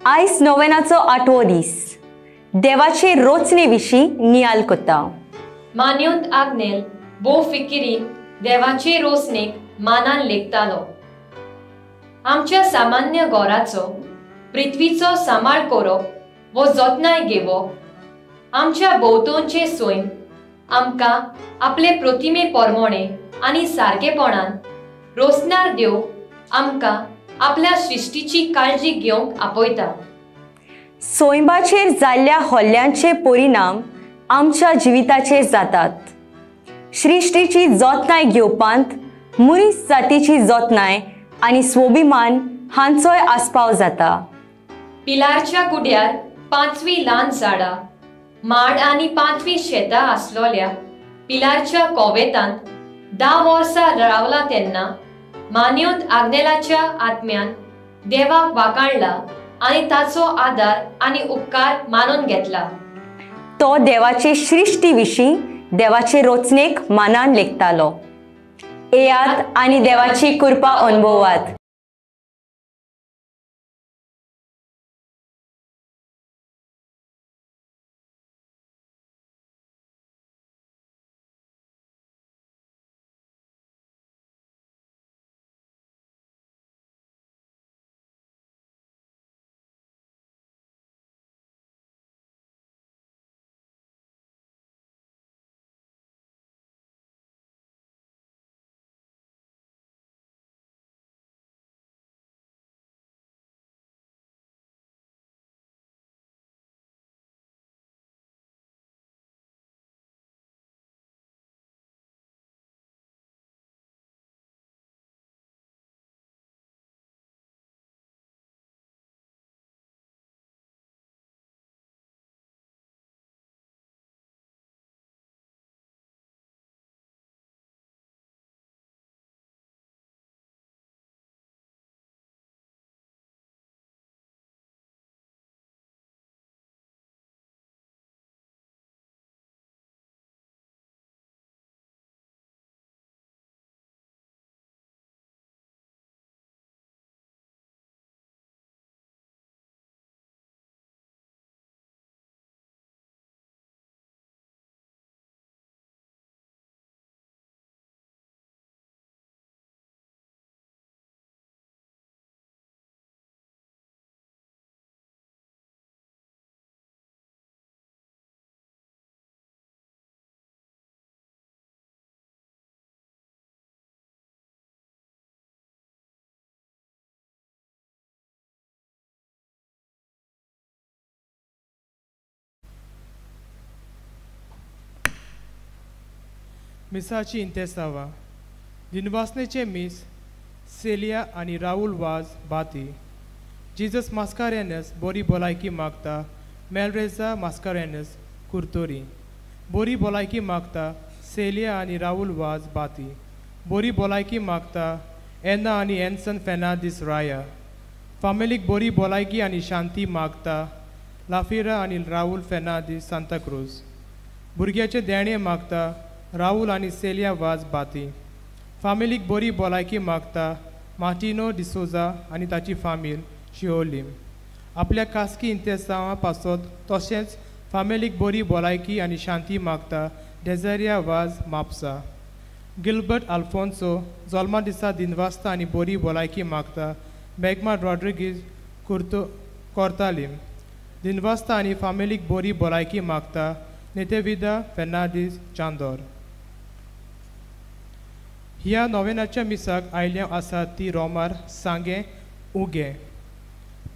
आयज नोवेनाचो आठवो दीस. देवाचे रोचणे विशीं नियाल करता. मान्योंत आग्नेल भोव फिकिरीन देवाचे रोसणेक मानान लेखतालो. आमच्या सामान्य गोराचो पृथ्वीचो सांबाळ करप वो जतनाय घेवप आमच्या भोंवतणचे सैम आमकां आपले प्रतिमे परमोणे आनी सारकेपणान रोसणार देव आमकां आपल्या सृश्टीची काळजी घेवंक आपयता. सैमाचेर जाल्ल्या हल्ल्यांचे परिणाम आमच्या जिविताचेर जातात. सृश्टीची जतनाय घेवपांत मनीस जातीची जतनाय आनी स्वाभिमान हांचोय आस्पाव जाता. पिलारच्या गुड्यार पांचवी ल्हान झाडां माड आनी पांचवी शेतां आसलोल्या पिलारच्या कोवेतांत 10 वर्सां रावला तेन्ना मान्योंत आग्नेलाच्या आत्म्यान देवाक वाकाणला आनी ताचो आदार आनी उपकार मानून घेतला. तो देवाचे सृश्टी विशीं देवाचे रोचणेक मानान लेखतालो. येयात आनी देवाची कृपा अनुभवात. मिसाची इंतेसावा दिनवासनेचे मीस सेलिया आनी राहुल वाज बाती. जीजस मास्कारेनस बोरी भलायकी मागता. मेलरेजा मास्कारेनस कुर्तोरी बोरी भलायकी मागता. सेलिया आनी राहुल वाज बाती बोरी भलायकी मागता. एना आनी एन्सन फेर्नांदीस राया फामिलीक बोरी भलायकी आनी शांती मागता. लाफिरा आनी राहुल फेर्नांदीस सांताक्रूज भुरग्याचें देणें मागता. राहुल आनी सेलिया वाज बाती फामिलीक बोरी भलायकी मागता. मार्टिनो डिसोजा आनी ताची फामील शिओलीम आपल्या खासगी इंतेसांवा पासत तशेंच फामिलीक बोरी भलायकी आनी शांती मागता. डेजरिया वाज म्हापसा. गिलबर्ट आल्फोन्सो जल्मा दिसा दिनवासता आनी बोरी भलायकी मागता. मेगमा रॉड्रिगीज कुर्तो कोर्तालीम दिनवासता आनी फामिलीक बोरी भलायकी मागता. नेतेविदा फेर्नांदीस चांदोर. ह्या नोवेनाच्या मिसाक आयल्या आसा ती रोमार सांगें उगें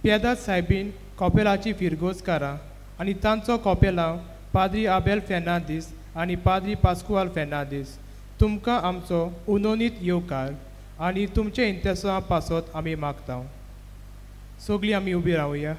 पेदाद सायबीन कॉपेलाची फिरगोजकारां आनी तांचो कॉपेलांव पाद्री आबेल फेर्नांदीस आनी पाद्री पास्कुआल फेर्नांदीस तुमकां आमचो उनोनीत येवकार आनी तुमचे इंतेसां पासत आमी मागता. सगळीं आमी उबी रावया.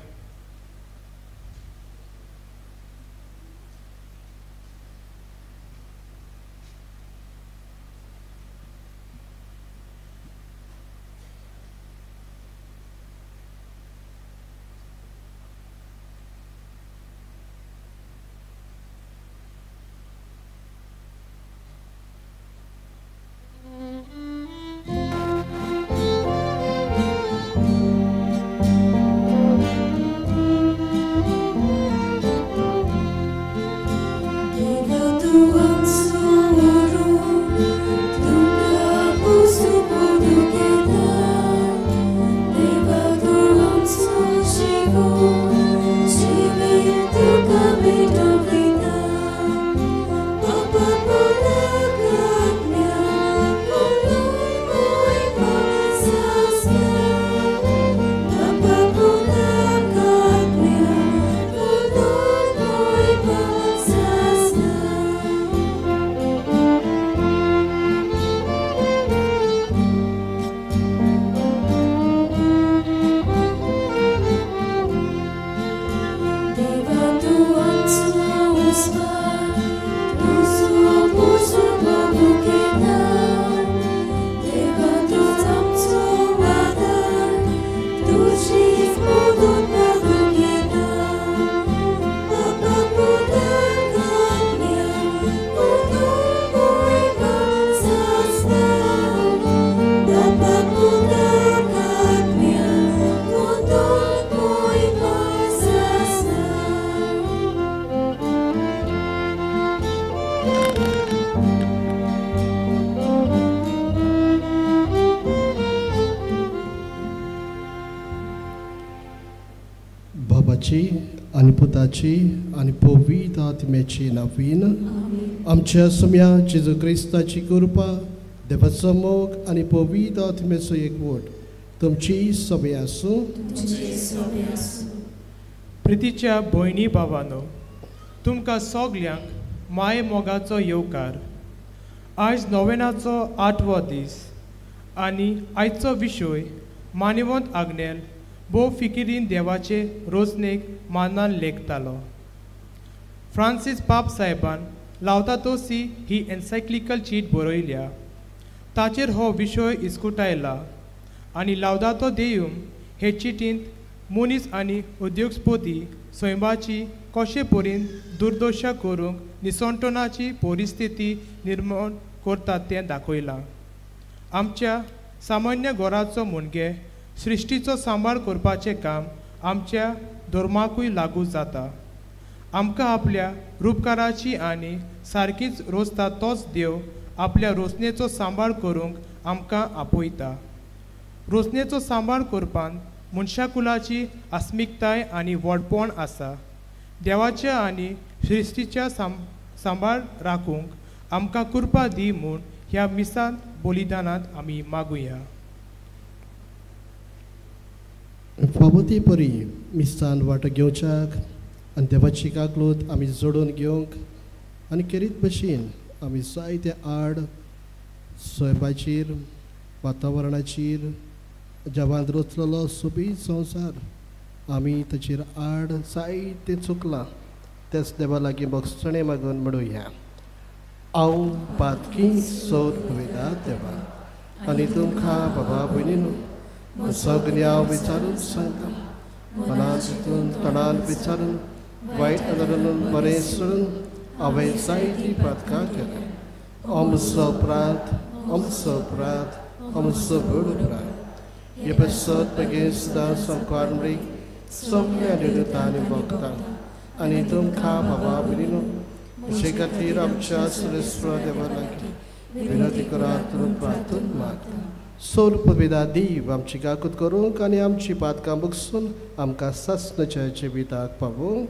Thank you. बापाची आनी पुताची आनी पवित्र आत्म्याची नांवान आमच्या सुम्या जेजू क्रिस्ताची कृपा, देवाचो मोग आनी पवित्र आत्म्याचो एकवट तुमची सगळी आसूं. प्रितीच्या भयणी भावानो, तुमकां सगल्यांक माय मोगाचो येवकार. आयज नोवेनाचो आठवो दीस आनी आयचो विशय मानवंत आग्नेल भोव फिकिरीन देवाचे रोजनेक मानान लेखतालो. फ्रांसीस पाप साहेबान लावतातो सी ही एन्सायक्लिकल चीट बरयल्या. ताचेर हो विशय इस्कुटायला आनी लावदातो देयुम हे चिटींत मनीस आनी उद्योगस्पती सैमाची कशे परीन दुर्दशा करूंक निसंटनाची परिस्थिती निर्माण करतात तें दाखयलां. आमच्या सामान्य घराचो मुणगे सृश्टीचो सांबाळ करपाचें काम आमच्या धर्माकूय लागू जाता. आमकां आपल्या रुपकाराची आनी सारकीच रोजता तोच देव आपल्या रोसणेचो सांबाळ करूंक आमकां आपयता. रोसणेचो सांबाळ करपांत मनशाकुलाची आस्मिकताय आनी व्हडपण आसा. देवाच्या आनी सृश्टीच्या सांबाळ राखूंक आमकां कृपा दी म्हूण ह्या मिसांत बलिदानांत आमी मागुया. फावो ती परी मिसान वांटो घेवच्याक आनी देवाची काकलूत आमी जोडून घेवंक आनी खेरीत भशेन आमी जायते आड सैमाचेर, वातावरणाचेर जवान रचलेलो सोबीत संवसार आमी ताचेर आड जायतें चुकलां तेच देवा लागीं भोगसणें मागून म्हणुया. हांव पातकी सोद पळयता देवा आनी तुमकां बाबा भयणीनू सगळ्या हांव विचारून सांगता, मनान चिंतून तणान विचारून वायट नदरून बरें सोडून हांवें जायतीं पातकां केल्या. अमचो अपराध, अमचो अपराध, अमचो व्हड अपराध. हे पसत म्हगे सुद्दां संवकार मृग सगळ्या निरुतांनी भोगता आनी तुमकां बाबा भयणीनू म्हजे खातीर आमच्या सुरेश्वर देवा लागीं विनंती करात प्रार्थना मागता. सोर पविदा देव आमची काकूत करूंक आनी आमची पातकां बगसून आमकां सासणाच्या जिविताक पावोवंक.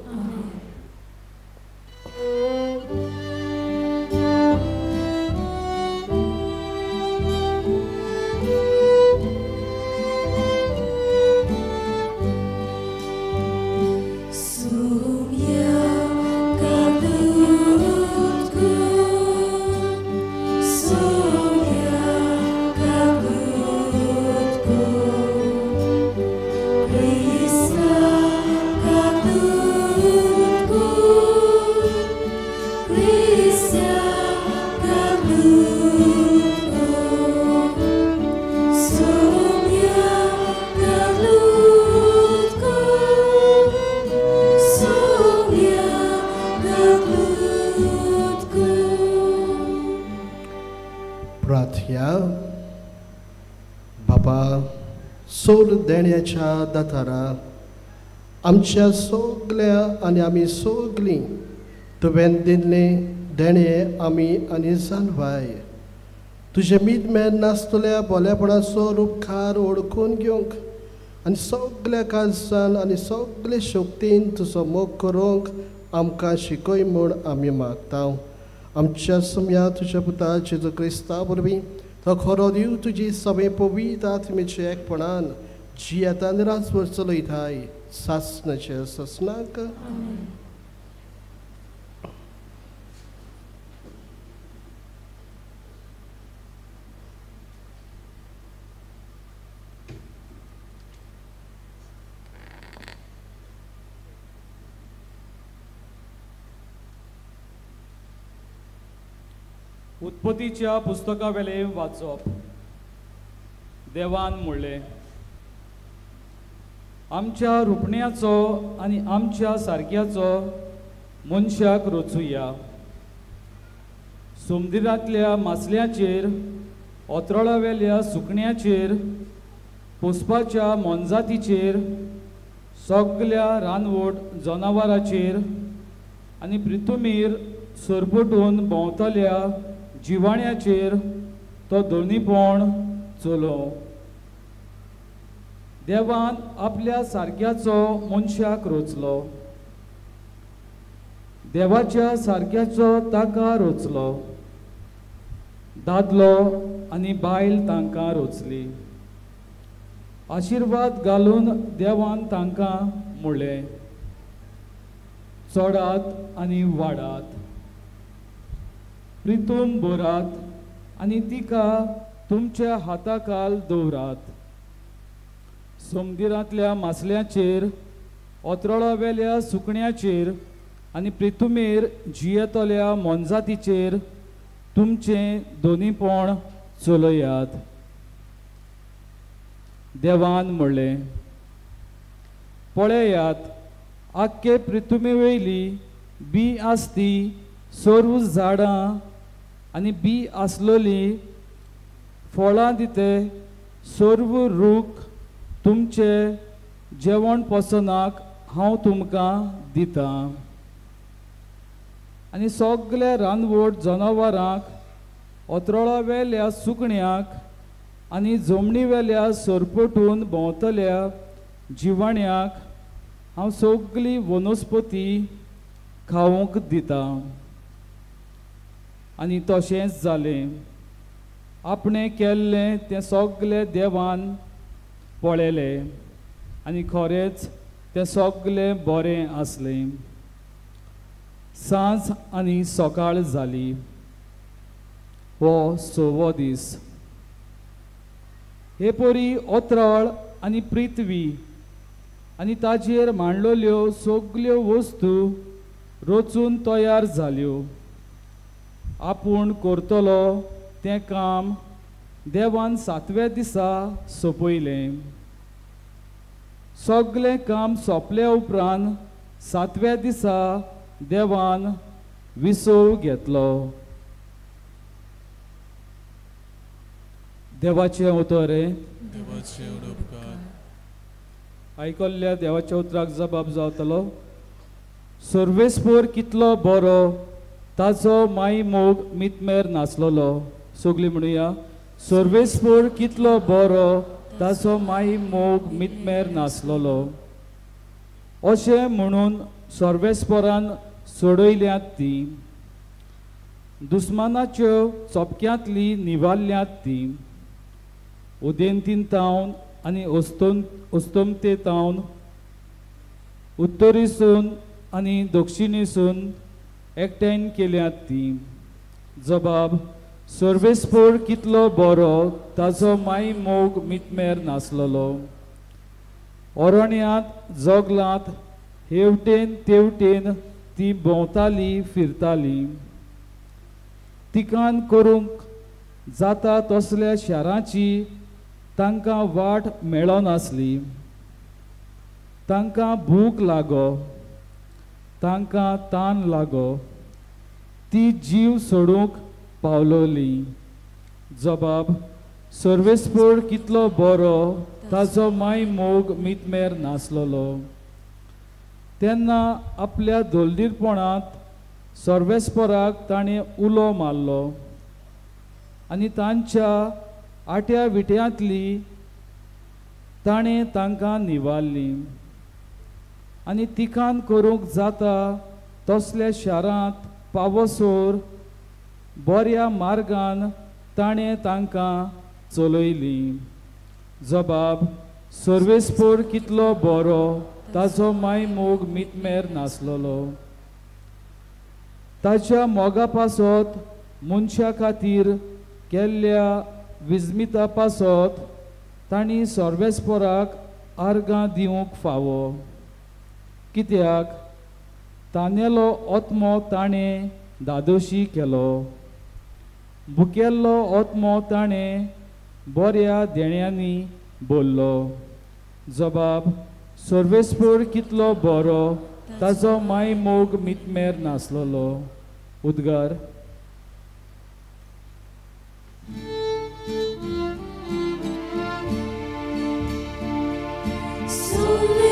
बाबा सोड देण्याच्या दातारा आमच्या सगल्या आनी आमी सगलीं तुवें दिल्लें देणें आमी आनी जाणवाय तुजें मीत नासतल्या बोलेपणाचो रुपकार ओळखून घेवंक आनी सगल्या काळजान आनी सगले शक्तीन तुजो मोग करूंक आमकां शिकय म्हूण आमी मागता. आमच्या सुम्या तुज्या पुता जेजू क्रिस्ता वरवीं तो खरो दिव तुजी सगळे पवित्र आत्म्याच्या एकपणान जियेता आनी राजभर चलयताय सासणाच्या सासणाक. उत्पत्तीच्या पुस्तका वेले वाचप. देवान म्हणलें, आमच्या रुपण्याचो आनी आमच्या सारक्याचो मनशाक रचुया. समुद्रांतल्या मासल्याचेर, ओतराळावेल्या सुकण्याचेर, पोसपाच्या मोनजातीचेर, सगल्या रानवट जनावरांचेर आनी पृथ्वीर सरपटून भोंवतल्या जिवाण्याचेर तो धरणीपण चलो. देवान आपल्या सारक्याचो मनशाक रोचलो, देवाच्या सारक्याचो ताका रोचलो, दादलो आनी बायल तांकां रोचली। आशिर्वाद घालून देवान तांकां म्हणलें, चडात आनी वाडात, प्रितूम भरात आनी तिका तुमच्या हाताखाल दवरात। समुद्रांतल्या मासल्यांचेर, ओतरळावेल्या सुकण्याचेर आनी प्रितुमेर जियेतल्या मोनजातीचेर तुमचें दोनीपण चलयात। देवान म्हणलें, पळयात, आख्खे प्रितुमे वयली बी आसती सर्व झाडां आनी बी आसलोली फळां दिते सर्व रूख तुमचे जेवण पसनाक हांव तुमकां दितां। आनी सगल्या रानवट जनावरांक, ओतरळावेल्या सुकण्याक आनी जमनीवेल्या सरपटून भोंवतल्या जिवाण्याक हांव सगली वनस्पती खावंक दितां। आनी तशेंच जालें। आपणें केल्लें तें सगलें देवान पळयलें आनी खरेंच तें सगलें बरें आसलें। सांज आनी सकाळ जाली, हो सवो दीस। हे परी ओतराळ आनी पृथ्वी आनी ताजेर मांडलेल्यो सगल्यो वस्तू रचून तयार जाल्यो। आपूण करतलो तें काम देवान सातव्या दिसा सोंपयलें। सगलें काम सोंपल्या उपरांत सातव्या दिसा देवान विसव घेतलो। देवाचें उतर, आयकल्ल्या देवाच्या उतराक जबाब जातलो। सर्वेस्पोर कितलो बरो, ताजो माई मोग मितमेर नासलोलो। सगळीं म्हणुया, सर्वेस्पोर कितलो बरो, ताजो माई मोग मितमेर नासलोलो। अशें म्हणून सर्वेस्पोरान सोडयल्यात ती, दुस्मानाच्यो चोपक्यांतली निवारल्यात ती। उदेंतीन तावन आनी अस्तमते तावन, उत्तरीसून आनी दक्षिणेसून एकठांय केल्यात ती। जबाब, सर्वेस्पोर कितलो बरो, ताजो माई मोग मितमेर नासलोलो। अरण्यांत जगलांत हेवटेन तेवटेन ती भोंवताली फिरताली। तिकान करूंक जाता तसल्या शारांची तांकां वाट मेळनासली। तांकां भूक लागो, तांकां तान लागो, ती जीव सोडूंक पावलोली। जबाब, सर्वेस्पोर कितलो बरो, ताजो माय मोग मितमेर नासलोलो। तेन्ना आपल्या दोलदीरपणांत सर्वेस्पोराक ताणें उलो मारलो आनी तांच्या आट्या विट्यांतली ताणें तांकां निवारली। आनी तिकान करूंक जाता तसल्या शारांत पावसोर बऱ्या मार्गान ताणें तांकां चलयली। जबाब, सर्वेस्पोर कितलो बरो, ताजो माय मोग मितमेर नासलोलो। ताच्या मोगा पासत मनशा खातीर केल्ल्या विजमिता पासत तांणी सर्वेस्पोराक आर्गां दिवंक फावो, कित्याक तानेलो आत्मो ताणें दादोशी केलो, भुकेल्लो आत्मो ताणें बऱ्या देण्यांनी बोल्लो। जबाब, सर्वेस्पोर कितलो बरो, ताजो माय मोग मितमेर नासलोलो। उद्गार। Solve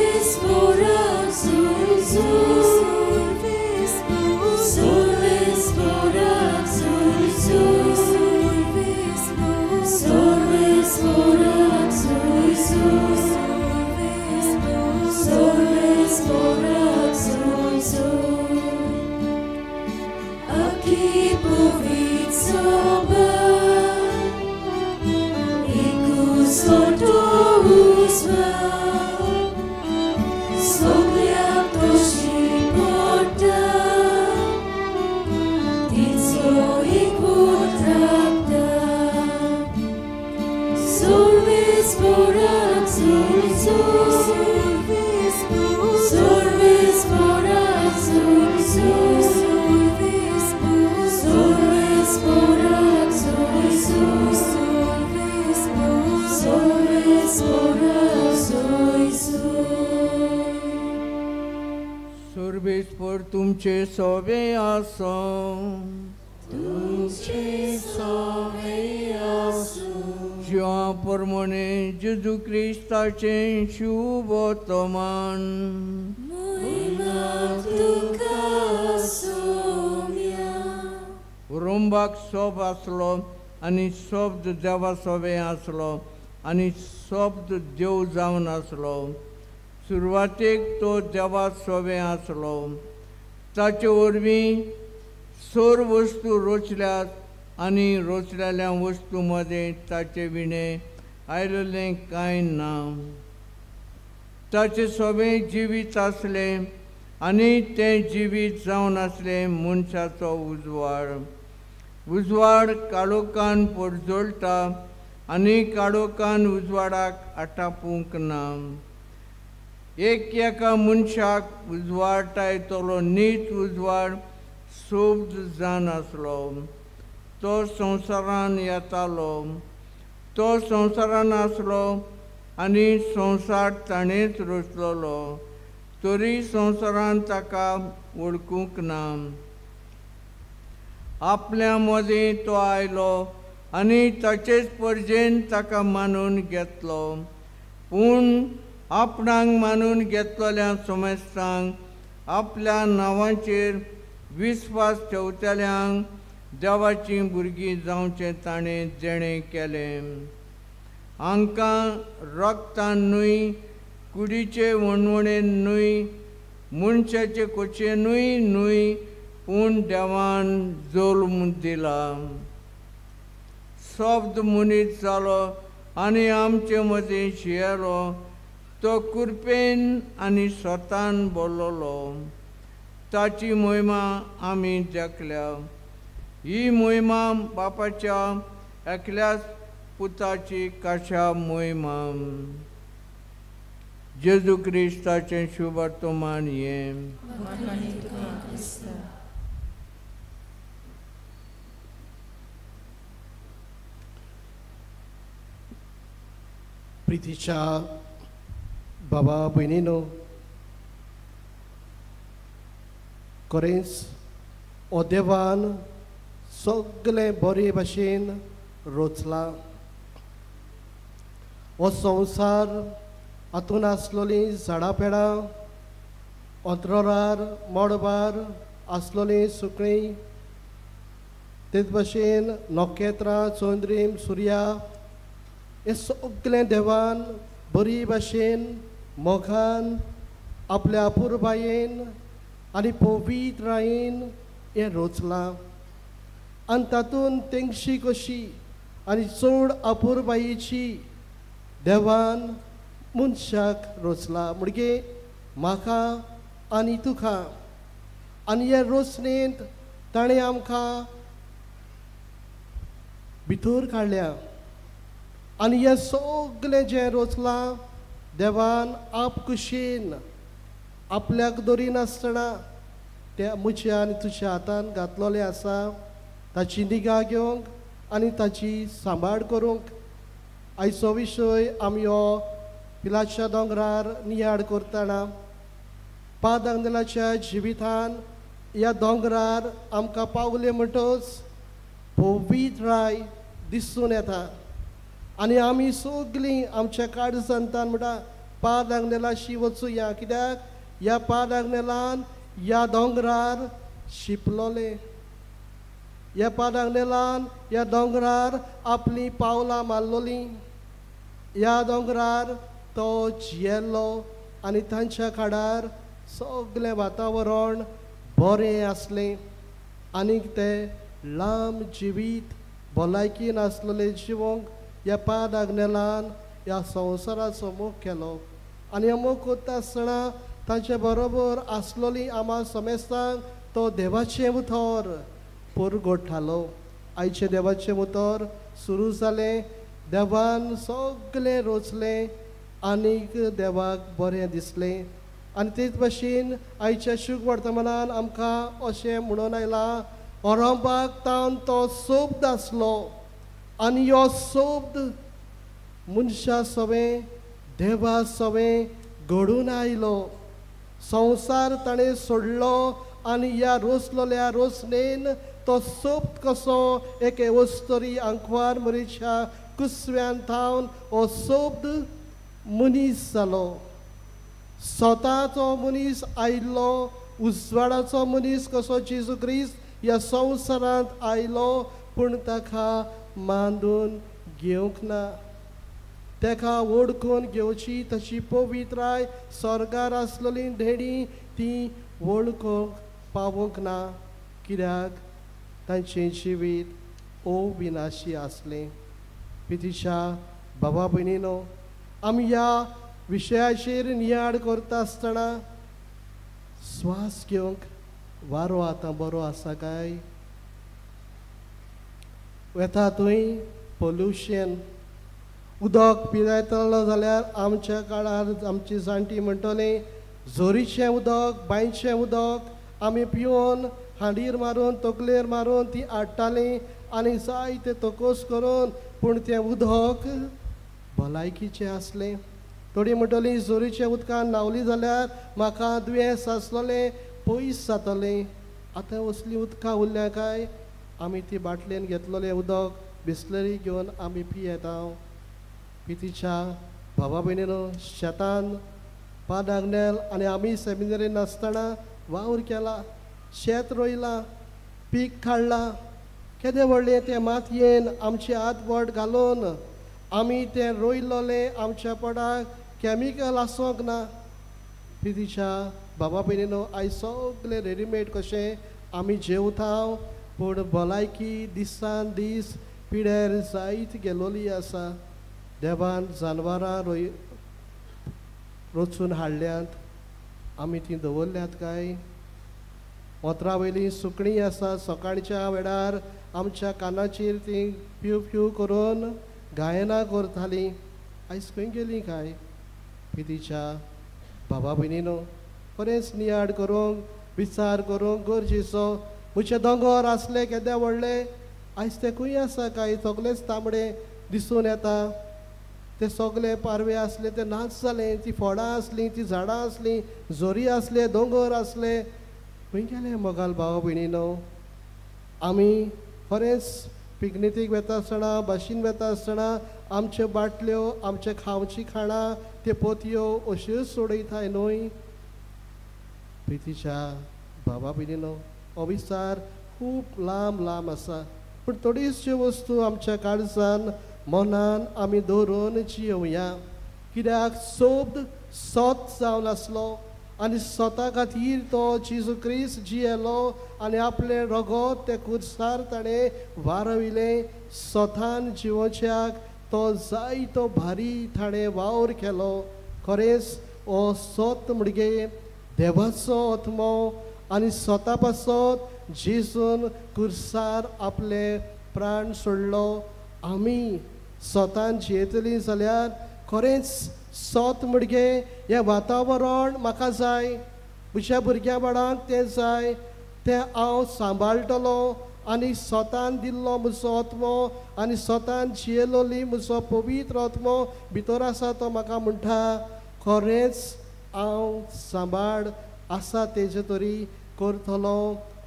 सर्वेस्पर तुमचे सोवे आसो, तुमचे सोवे आसो। जिवा प्रमाणे जेजू क्रिस्ताचें शुभ वर्तमान। महिमा तुका सोम्या। रोंबाक सोब आसलो आनी शब्द देवा सोवे आसलो आनी शब्द देव जावन आसलो। सुरवातेक तो देवा सोवे आसलो। ताचे वरवीं सर्व वस्तू रोचल्यात आनी रोचलेल्या वस्तू मदें ताचे विणें आयिल्लें कांय ना। ताचे सोबें जिवीत आसलें आनी तें जिवीत जावन आसलें मनशाचो उजवाड। उजवाड काळोखान परजळटा आनी काळोखान उजवाडाक आटापूंक ना। एक एका मनशाक उजवाडटायतलो नीत उजवाड शब्द जावन आसलो। तो संवसारान येतालो, तो संवसारान आसलो आनी संवसार ताणेंच रचलोलो, तरी संवसारान ताका वळखूंक ना। आपल्या मदीं तो आयलो आनी ताचेच परजेन ताका मानून घेतलो। पूण आपणाक मानून घेतलेल्या समेस्तांक आपल्या नांवाचेर विस्वास ठेवतल्यांक देवाचीं भुरगीं जावचें ताणें देणें केलें। हांकां रगतान न्हय, कुडीचे वणवणेन न्हय, मनशाचे कोचेनूय न्हय, पूण देवान जल्म दिला। शब्द मनीस जालो आनी आमचे मदीं शियेलो। तो कृपेन आनी स्वतान बोल्लोलो। ताची मोहिमा आमी देखल्या। ही मोहिमा बापाच्या एकल्याच पुताची काशा मोहिमा। जेजू क्रिस्ताचें शुभ वर्तमान हें। प्रितीच्या बाबा भयणीनो, खरेंच हो देवान सगळें बरे भाशेन रचलां। हो संवसार हातून आसलोलीं झाडां पेडां, अंतरार मळबार आसलोलीं सुकणीं, तेच भाशेन नखेत्रां, चंद्रीम, सुर्या, हें सगळें देवान बरी भाशेन मोगान आपल्या अपुरबायेन आनी पवित्रायेन हें रचलां। आनी तातूंत तेंगशी कशी आनी चड अपुरबायेची देवान मनशाक रचला, म्हणगे म्हाका आनी तुका। आनी हे रचणेंत ताणें आमकां भितर काडल्या आनी हें सगळें जें रचलां देवान आप कुशीन आपल्याक दरिनासतना त्या म्हज्या आनी तुज्या हातान घातलेलें आसा। ताची निगा घेवंक आनी ताची सांबाळ करूंक आयचो विशय आमी हो पिलाच्या दोंगरार नियाळ करतना पाद आंगलाच्या जिवितान ह्या दोंगरार आमकां पावले म्हणटच पवित्राय दिसून येता। आनी आमी सगळीं आमच्या काळजांतान म्हणटा पाद आंगनेलाशी वचुया, कित्याक ह्या पाद आंगनेलान ह्या दोंगरार शिंपलोले, ह्या पाद आंगनेलान ह्या दोंगरार आपलीं पावलां मारलोलीं, ह्या दोंगरार तो जियेल्लो आनी तांच्या काळार सगळें वातावरण बरें आसलें आनीक ते लांब जिवीत भलायकी नासलेलें जिवोंक ह्या पाद आग्नेलान ह्या संवसाराचो मोग केलो आनी हो मोग करता आसतना तांचे बरोबर आसलोली आमा समेस्तांक तो देवाचें उतर परगोठालो. आयचें देवाचें उतर सुरू जालें, देवान सगळें रोचलें आनीक देवाक बरें दिसलें. आनी तेच भशेन आयच्या शुभ वर्तमानान आमकां अशें म्हणून आयलां, ओरंबाक तावन तो शब्द आसलो आनी हो शब्द मनशा सवें देवा सवें घडून आयलो. संवसार ताणें सोडलो आनी ह्या रोसलोल्या रोसणेन तो शब्द कसो एके वस्तरी आंकवार मरीच्या कुसव्यान थावन हो शब्द मनीस जालो. स्वताचो मनीस आयलो, उजवाडाचो मनीस कसो जेजू क्रिस्त ह्या संवसारांत आयलो, पूण ताका मांदून घेवंक ना. ताका वळखून घेवची तशी पवित्राय स्वर्गार आसलेली धेडी ती वळखूंक पावूंक ना, कित्याक तांचें जिवीत अविनाशी आसलें. पितिशा बाबा भयणीनो, आमी ह्या विशयाचेर नियाळ करता आसतना स्वास घेवंक वारो आतां बरो आसा काय? वेता थंय पोल्युशन, उदक पियेतलो जाल्यार आमच्या काळार आमची जाणटी म्हणटली जोरीचें उदक, बांयचें उदक आमी पिवन हांडीर मारून तकलेर मारून ती हाडटालीं आनी जायते तकोस करून, पूण तें उदक भलायकीचें आसलें. थोडीं म्हणटलीं जोरीच्या उदकान न्हांवली जाल्यार म्हाका दुयेंस आसलोलें पयस जातलें. आतां असलीं उदकां उरल्या काय? आमी ती बाटलेन घेतलेलें उदक बिस्लरी घेवन आमी पियेता. पितीच्या भावा भयणीनो, शेतान पादाग्नेल आनी आमी सेमिनरीन आसतना वावर केला, शेत रोयलां, पीक काडलां, केदें व्हडलें तें मातयेन आमचे हात बोट घालून आमी तें रोयलोलें. आमच्या पोटाक कॅमिकल आसूंक ना. पितीच्या बाबा भयणीनो, आयज सगळें रेडीमेड कशें आमी जेवता, पूण भलायकी दिसान दीस पिड्यार जायत गेलोली आसा. देवान जानवरां रोचून हाडल्यांत, आमी तीं दवरल्यांत काय? ओतरा वयलीं सुकणीं आसा, सकाळच्या वेळार आमच्या कानाचेर तीं प्यू प्यू करून गायनां करतालीं, आयज खंय गेलीं काय? पितीच्या बाबा भयणीनो, खरेंच नियाळ करूंक विचार करूंक गरजेचो. म्हजे दोंगर आसले केदे व्हडले, आयज ते खंय आसा काय? सगळेच तांबडे दिसून येता. ते सगळे पारवे आसले ते नाच जाले, ती फळां आसलीं, ती झाडां आसलीं, जोरी आसले, दोंगर आसले, खंय गेले मोगाल भाव भयणीनो? आमी खरेंच पिकनिकेक वेता आसतना, बशीन वेता आसतना आमच्यो बाटल्यो, आमचे खावची खाणां, त्यो पोतयो अश्योच सोडयताय न्हय? प्रितीच्या बाबा भयणीनो, हो विचार खूब लांब लांब आसा, पूण थोडीश्यो वस्तू आमच्या काळजान मनान आमी दवरून जियोवया. कित्याक शब्द सत जावन आसलो आनी स्वता खातीर तो जेजू क्रिस्त जियेलो आनी आपलें रगत ते कुर्सार ताणें वारयलें. स्वतान जिवोच्याक तो जायतो भारी ताणें वावर केलो. खरेंच हो सत म्हणगे देवाचो आत्मो आनी स्वता पासत जेजून कुर्सार आपले प्राण सोडलो. आमी स्वतान जियेतलीं जाल्यार खरेंच सत म्हणगे हें वातावरण म्हाका जाय, म्हज्या भुरग्यां बाळांक तें जाय, तें हांव सांबाळटलो आनी स्वतान दिल्लो म्हजो आत्मो आनी स्वतान जियेलोली म्हजो पवित्र आत्मो भितर आसा तो म्हाका म्हणटा खरेंच हांव सांबाळ आसा तेजे तरी करतलो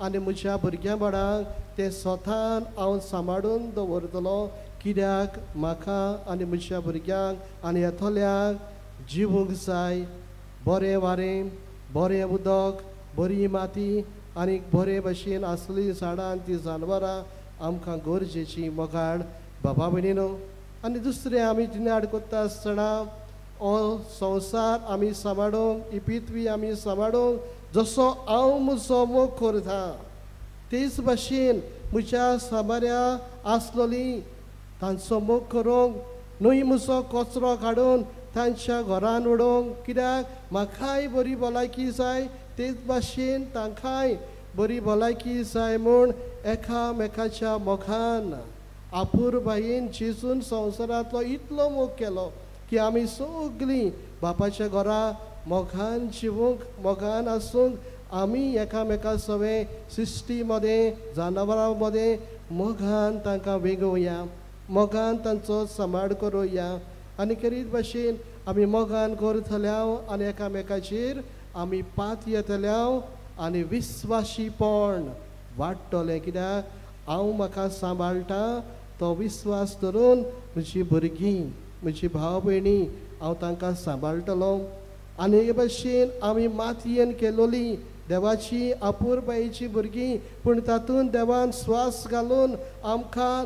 आनी म्हज्या भुरग्यां बाळांक तें स्वतान हांव सांबाळून दवरतलो. कित्याक म्हाका आनी म्हज्या भुरग्यांक आनी येतल्यांक जिवूंक जाय बरें वारें, बरें उदक, बरी माती आनी बरे भशेन आसलीं झाडां आनी तीं जानवरां आमकां गरजेचीं मोगाळ बाबा भयणीनो. आनी दुसरें आमी जिनाड करता आसतना हो संवसार आमी सांबाळूंक, ही पृथ्वी आमी सांबाळूंक जसो हांव म्हजो मोग करता तेच भशेन म्हज्या साबाऱ्या आसलोली तांचो मोग करूंक न्हय म्हजो कचरो काडून तांच्या घरान उडोवंक, कित्याक म्हाकाय बरी भलायकी जाय तेच भाशेन तांकांय बरी भलायकी जाय म्हूण एकामेकाच्या मोगान आपुरबायेन जेजून संवसारांतलो इतलो मोग केलो की आमी सगळीं बापाच्या घरा मोगान जिवूंक, मोगान आसूंक, आमी एकामेका सवें सृश्टी मदें जनावरां मदें मोगान तांकां वेगोवया, मोगान तांचो सांबाळ करुया आनी करीत भाशेन आमी मोगान करतल्या आनी एकामेकाचेर आमी पात येतल्या आनी विस्वाशीपण वाडटलें. कित्याक हांव म्हाका सांबाळटा तो विस्वास धरून म्हजी भुरगीं, म्हजी भाव भयणी हांव तांकां सांबाळटलो. आनी हे भाशेन आमी मातयेन केलोली देवाची आपुरबायेची भुरगीं, पूण तातूंत देवान स्वास घालून आमकां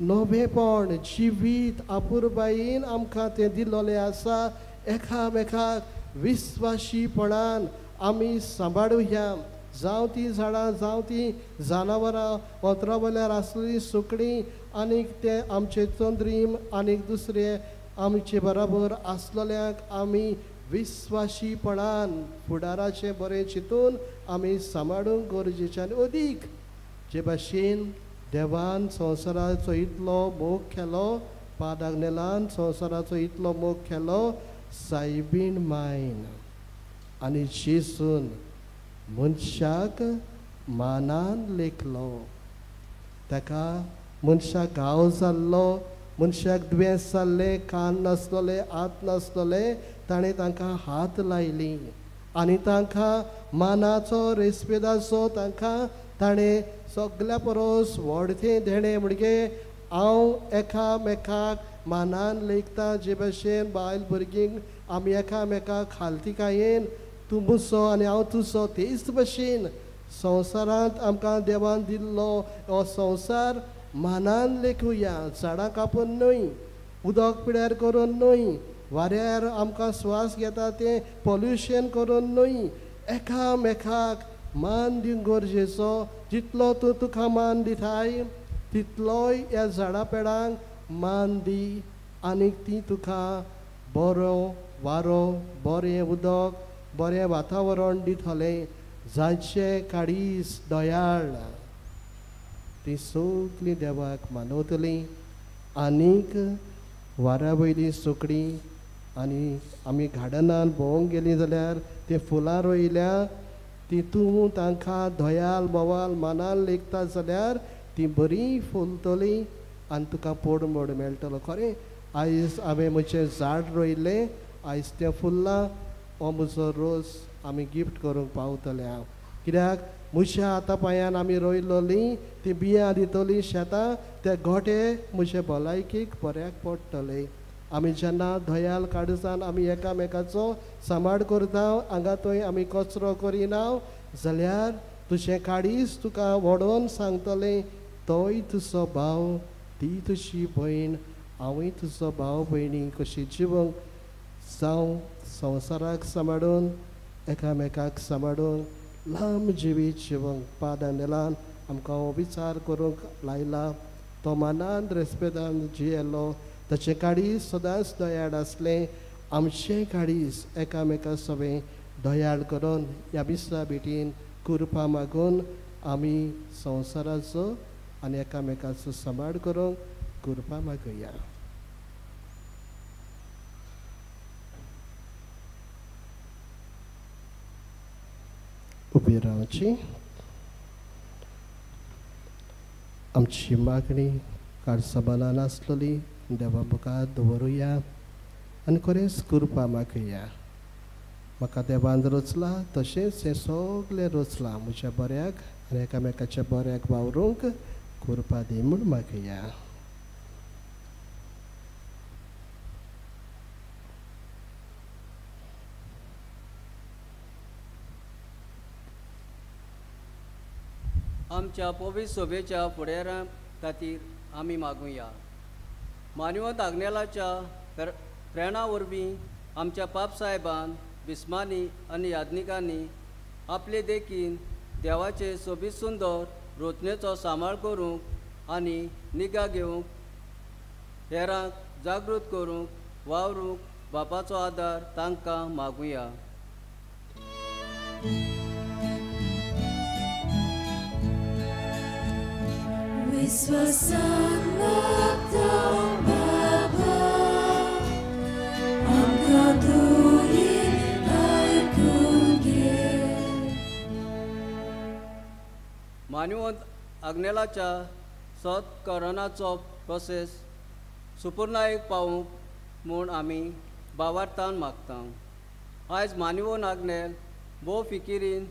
नवेपण जिवीत आपुरबायेन आमकां तें दिल्लें आसा. एकामेकाक विस्वाशीपणान आमी सांबाळुया. जावं तीं झाडां, जावं तीं जनावरां, वतरा वयल्यार आसलीं सुकणीं आनीक ते आमचे चंद्रीम आनीक दुसरे आमचे बराबर आसलेल्यांक आमी विस्वाशीपणान फुडाराचें बरें चिंतून आमी सांबाळूंक गरजेचें. आनी अदीक जे भाशेन देवान संवसाराचो इतलो मोग केलो, पादाग्नेलान संवसाराचो इतलो मोग केलो, सायबीण मायन आनी जेजून मनशाक मानान लेखलो. ताका मनशाक घाव जाल्लो, मनशाक दुयेंस जाल्लें, कान नासलोले, हात नासलोले, ताणें तांकां हात लायली आनी तांकां मानाचो रेस्पेदाचो तांकां ताणें सगल्या परस व्हडतें देणें. म्हणजे हांव एकामेकाक मानान लेखता, जे भाशेन बायल भुरगींक आमी एकामेकाक खालतिकायेन तूं मुसो आनी हांव तुजो, तेच भाशेन संवसारांत आमकां देवान दिल्लो हो संवसार मानान लेखुया. झाडां कापून न्हय, उदक पिड्यार करून न्हय, वाऱ्यार आमकां स्वास घेता तें पोल्युशन करून न्हय, एकामेकाक मान दिवंक गरजेचो. जितलो तूं तुका मान दिताय तितलोय ह्या झाडां पेडांक मान दी आनीक ती तुका बरो वारो, बरें उदक, बरें वातावरण दितलें. जांचें काळीज दयाळ ती सगळीं देवाक मानवतलीं. आनीक वाऱ्या वयलीं सुकणीं आनी आमी गार्डनान भोंवंक गेलीं जाल्यार तीं फुलां रोयल्या ती तूं तांकां दयाल बोवाल मानान लेखता जाल्यार ती बरीं फुलतलीं आनी तुका पोड मोड मेळटलो. खरें आयज हांवें म्हजें झाड रोयलें, आयज तें फुल्लां, हो म्हजो रोस आमी गिफ्ट करूंक पावतले हांव. कित्याक म्हज्या हाता पांयान आमी रोयलोलीं ती बियां दितलीं शेतां, ते गोटे म्हजे भलायकेक बऱ्याक पडटले. आमी जेन्ना दयाल काळजान आमी एकामेकाचो सांबाळ करता, हांगा थंय आमी कचरो करिना जाल्यार तुजें काळीज तुका व्हडोवन सांगतलें, तोय तुजो भाव, ती तुजी भयण, हांवूय तुजो भाव भयणी कशी जिवंक जावं. संवसाराक सांबाळून एकामेकाक सांबाळून लांब जिवीत जिवंक पादानेलान आमकां हो विचार करूंक लायला. तो मानान रेस्पेदान जियेलो, ताचें काळीज सदांच दयाळ आसलें. आमचें काळीज एकामेका सवें दयाळ करून ह्या मिसा भेटीन कृपा मागून आमी संवसाराचो आनी एकामेकाचो सांबाळ करूंक कृपा मागुया. उबी रावची. आमची मागणी काळसबालान आसलेली देवा मुखार दवरुया आनी खरेंच कृपा मागुया. म्हाका देवान रचला तशेंच हें सगळें रचलां म्हज्या बऱ्याक आनी एकामेकाच्या बऱ्याक वावरूंक कृपा दी म्हूण मागुया. आमच्या पवित्र सभेच्या फुडारा खातीर आमी मागुया. मानवंत आग्नेलाच्या प्रेरणा वरवीं आमच्या पापसाहेबान बिस्मानी आनी याज्ञिकांनी आपले देखीन देवाचे सोबीत सुंदर रचनेचो सांबाळ करूंक आनी निगा घेवंक हेरांक जागृत करूंक वावरूंक बापाचो आदार तांकां मागुया. विश्वासान मागता बाबा आमकां दुयें आयकून घे. मानवंत आग्नेलाच्या सत्करणाचो प्रोसेस सुपुर्नायक पावूंक म्हूण आमी बावार्थान मागता. आयज मानवोन आग्नेल भोव फिकिरीन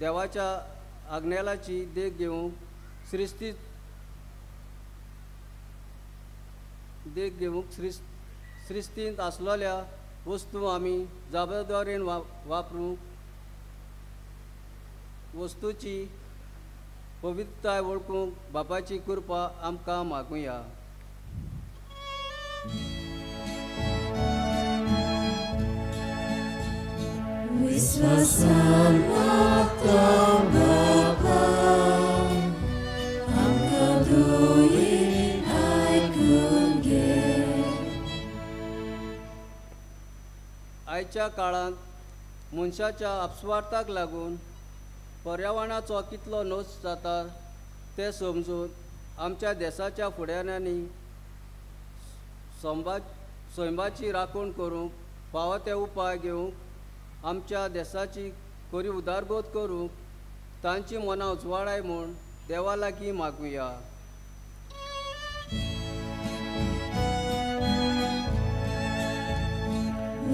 देवाच्या आग्नेलाची देख घेवंक सृश्टींत आसलेल्या वस्तू आमी जबाबदारेन वापरूंक वस्तूची पवित्रताय वळखूंक बापाची कृपा आमकां मागुया. विश्वासान मागता बाबा आमकां दुयें आयकून घे. आयच्या काळांत मनशाच्या अपस्वार्थाक लागून पर्यावरणाचो कितलो नोस जाता तें समजून आमच्या देशाच्या फुडाऱ्यांनी सैमाची राखण करूंक फावो ते उपाय घेवंक आमच्या देशाची खरी उदरगत करूंक तांची मनां उजवाडाय म्हूण देवा लागीं मागुया.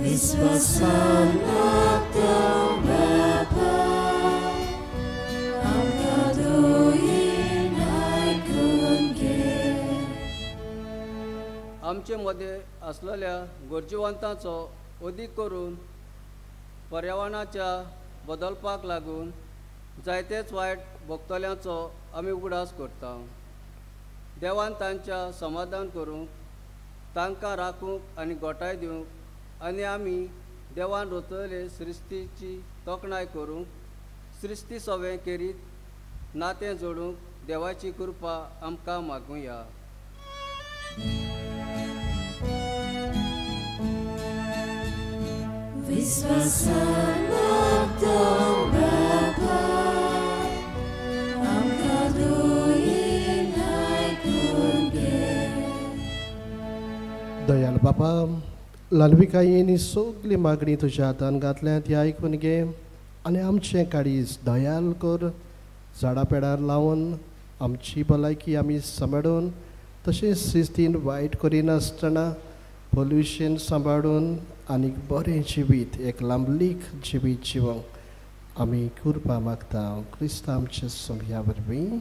विश्वासान मागता बाबा आमकां दुयें आयकून घे. आमचे मदें आसलेल्या गरजेवंतांचो अदीक करून पर्यावरणाच्या बदलपाक लागून जायतेच वायट भोगतल्यांचो आमी उगडास करता. देवान तांच्या समाधान करूंक तांकां राखूंक आनी गोठाय दिवंक आनी आमी देवान रोतले सृश्टीची तोखणाय करूंक सृश्टी सवें केरीत नातें जोडूंक देवाची कृपा आमकां मागुया. विश्वासान मागता बाबा आमकां दुयें आयकून घे. दयाल बाबा ल्हानविकायेन सगली मागणी तुज्या हातान घातल्या ती आयकून घे आनी आमचें काळीज दयाल कर. झाडां पेडार लावन आमची भलायकी आमी सांबाळून तशेंच शिस्तीन वायट करिनासतना पोल्युशन सांबाळून आनी बरें जिवीत एक लांबलीक जिवीत जिवंक आमी कृपा मागता क्रिस्तांव आमच्या सोम्या वरवीं.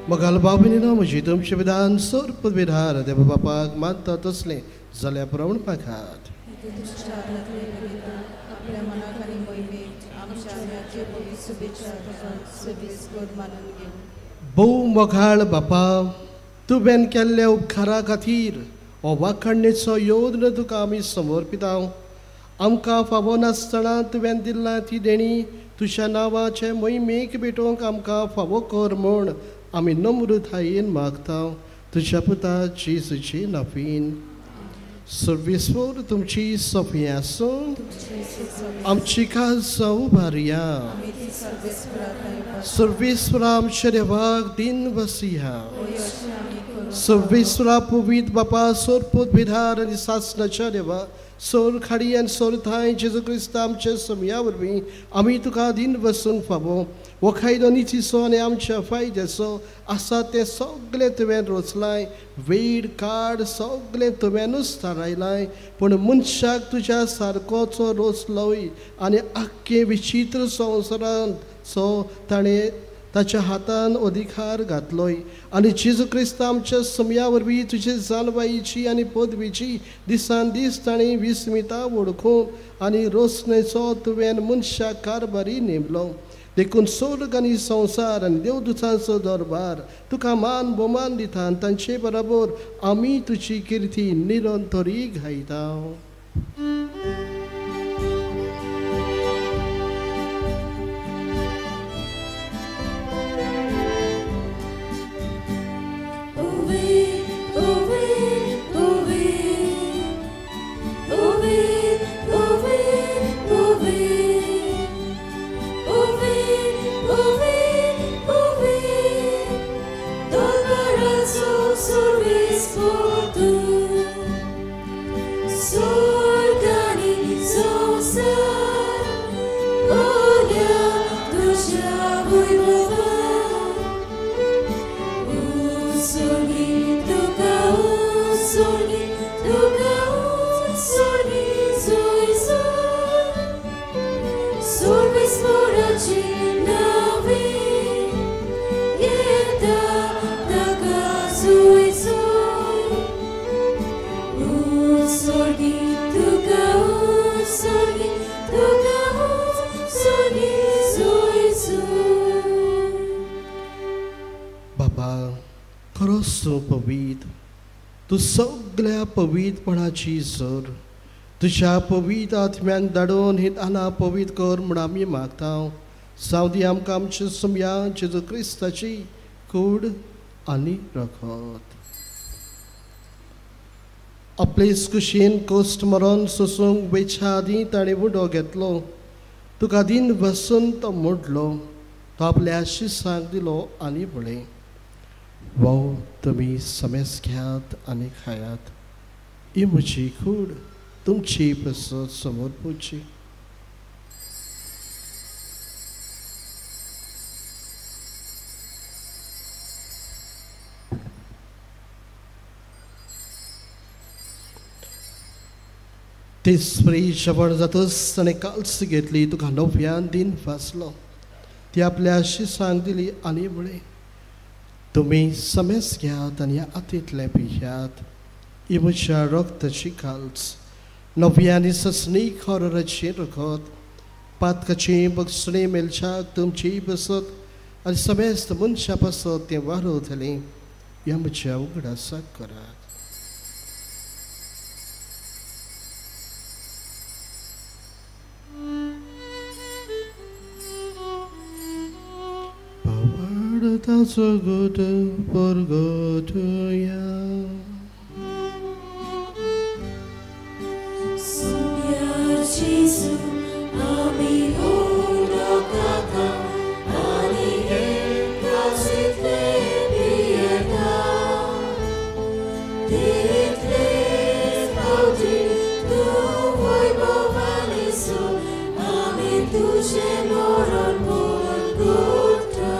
मगाल बाबीनी म्हजी तुमचें विधान सर्प विधार देव बापाक मानता तसलें जाल्यार प्रवण पाखात. आपल्या मनाक आनी मोहिमेक आमच्या आत्म्याचे पवित्र शुभेच्छा सर्वेस्पर मानून घेवं. भोव मोगाळ बापा, तुवें केल्ल्या उपकारा खातीर हो वाखाणणेचो योद्न तुका आमी समर्पिता. आमकां फावो नासतना तुवें दिल्ला ती देणी तुज्या नांवाचे मोहिमेक भेटोवंक आमकां फावो कर म्हूण आमी नम्रतायेन मागता तुज्या पुता जेजूचे नाफीन. सर्वेस्पर तुमची सोंपी आसूं. आमची काळजां उबारया. सर्वेस्परा आमच्या देवाक दिन बसया. सर्वेस्परा पवित्र बापा, सोरपूत बिधार आनी सासणाच्या देवा, सोर खाडी आनी सोर थांय जेजू क्रिस्त आमच्या समया वरवीं आमी तुका दिन बसूंक फावो. हो कायदो नितीचो आनी आमच्या फायद्याचो आसा तें सगळें तुवें रोचलाय. वेळ काड सगळें तुवेंनूच थारायलाय, पूण मनशाक तुज्या सारकोचो रोचलोय आनी आख्खे विचित्र संवसारांत सो ताणें ताच्या हातान अधिकार घातलोय. आनी जेजू क्रिस्त आमच्या समया वरवीं तुजे जाणवायेची आनी पदवीची दिसान दीस ताणें विस्मिता वळखून आनी रोसणेचो तुवें मनशाक कारभारी नेमलो. देखून स्वर्ग आनी संवसार आनी देवदुतांचो दरबार तुका मान भोवमान दिता आनी तांचे बराबर आमी तुजी किर्ती निरंतरी गायता. पवित्र तूं सगळ्या पवित्रपणाची सर तुज्या पवित्र आत्म्यांक धाडून ही दानां पवित्र कर म्हूण आमी मागता. जावं दी आमकां आमच्या समया जेजू क्रिस्ताची कूड आनी रगत. आपलेच कुशीन कोश्ट मरण सोसूंक वेच्या आदीं ताणें उडो घेतलो. तुका दीन बसून तो मोडलो. तो आपल्या शिसांक दिलो आनी म्हळें, वाव तुमी समेस घेयात आनी खायात. ही म्हजी कूड तुमची पसत समर्पुची. तिसरी जेवण जातच ताणें काल्स घेतली. तुका नव्यान दिन फासलो. ती आपल्या शिसांक दिली आनी म्हळें, तुमी समेस घेयात आनी ह्या हातींतलें पियात. ही म्हज्या रक्ताची काल्स, नव्या आनी ससणी खरराचें रगत. पातकाची बक्षणी मेलच्याक तुमची बसत आनी समेस्त मनशा पासत तें वारवतलें. ह्या म्हज्या उगडासाक करात. ताचो गोट परगटया. जेजू आमी उलोवता आनी हे काळजींतले पियेता. तितले फावटी तूं वैभवान येसू आमी तुजें मरण परगटता.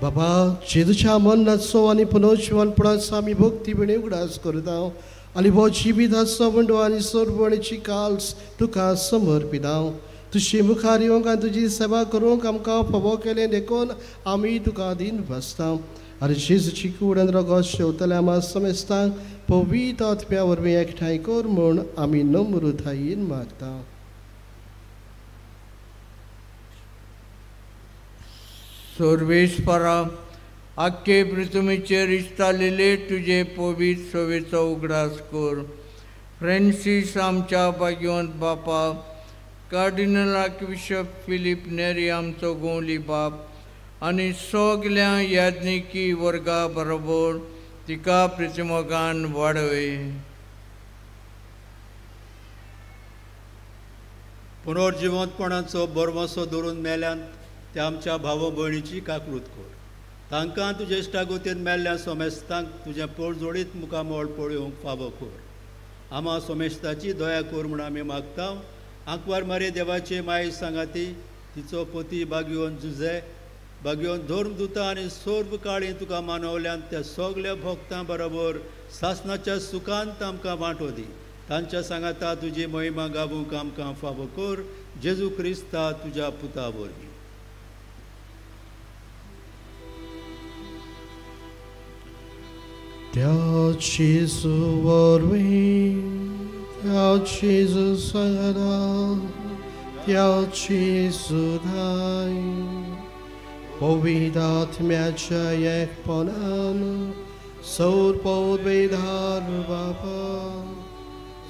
बाबा, जेजूच्या मरणाचो आनी पुनर्जिवनपणाचो आमी भक्ती भिणे उगडास करता आनी हो जिविताचो वंडो आनी सरवणेची काल्स तुका समर्पिता. तुजे मुखार येवंक आनी तुजी सेवा करूंक आमकां फावो केलें देखून आमी तुका दीन भासता. आनी जेजूची कूड आनी रगत शेवतल्या आमकां समेस्तांक पवित्र आत्म्या वरवीं एकठांय कर म्हूण आमी नम्रतायेन मागता. सर्वेस्परा आख्खे पृथ्वीचेर इस्तालेले तुजे पवित्र सवेचो उगडास कर. फ्रांसीस आमच्या भाग्यवंत बापा, कार्डिनल आर्कबिशप फिलीप नेरी आमचो गोंवली बाप आनी सगल्या याज्ञिकी वर्गा बरोबर तिका प्रतिमोगान वाडय. पुनर्जिवंतपणाचो बरवसो धरून मेल्यान त्या आमच्या भाव भयणीची काकळूत कर. तांकां तुजे इश्टागोतीन मेल्ल्या सोमेस्तांक तुजें पोळजोडीत मुखामळ पळोवंक फावो कर. आमा सोमेस्ताची दया कर म्हूण आमी मागता. आंकवार मारे देवाचे माये सांगाती तिचो पती बागयोन जुजे बागयोन धर्मदुता आनी सर्व काळी तुका मानवल्यान त्या सगल्या भक्तां बरोबर सासनाच्या सुखांत आमकां वांटो दी. तांच्या सांगाता तुजी महिमा गावूंक आमकां फावो कर. जेजू क्रिस्ता तुज्या पुता वरवीं. त्या जेजू वरवीं, त्या जेजू सांगाता, त्या जेजू धाय पवित्र आत्म्याच्या एकपणान सौर पवित्र बापा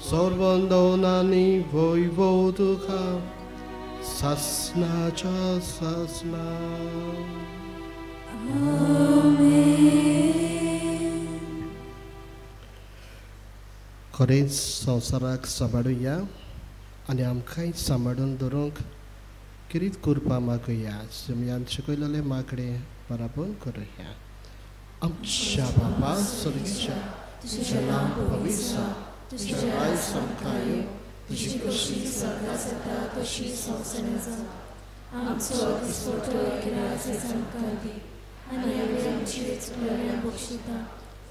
सर्वंदनानी वैभव तुका सासनाच्या सासना. खरेंच संवसाराक सांबाळुया आनी आमकांय सांबाळून दवरूंक किरीत करपा मागुया. सुमयान शिकयलेले मागणे बराबर करुया. आमच्या बापा स्वर्गीच्या, तुजें नांव पवित्र जावं, तुजें राज्य आमकां येवं, तुजी खोशी स्वर्गांत जाता तशी संवसारांत जावं. आमचो दिसपट्टो ग्रास आयज आमकां दी आनी आमी आमची चुकलेल्यांक बक्षिता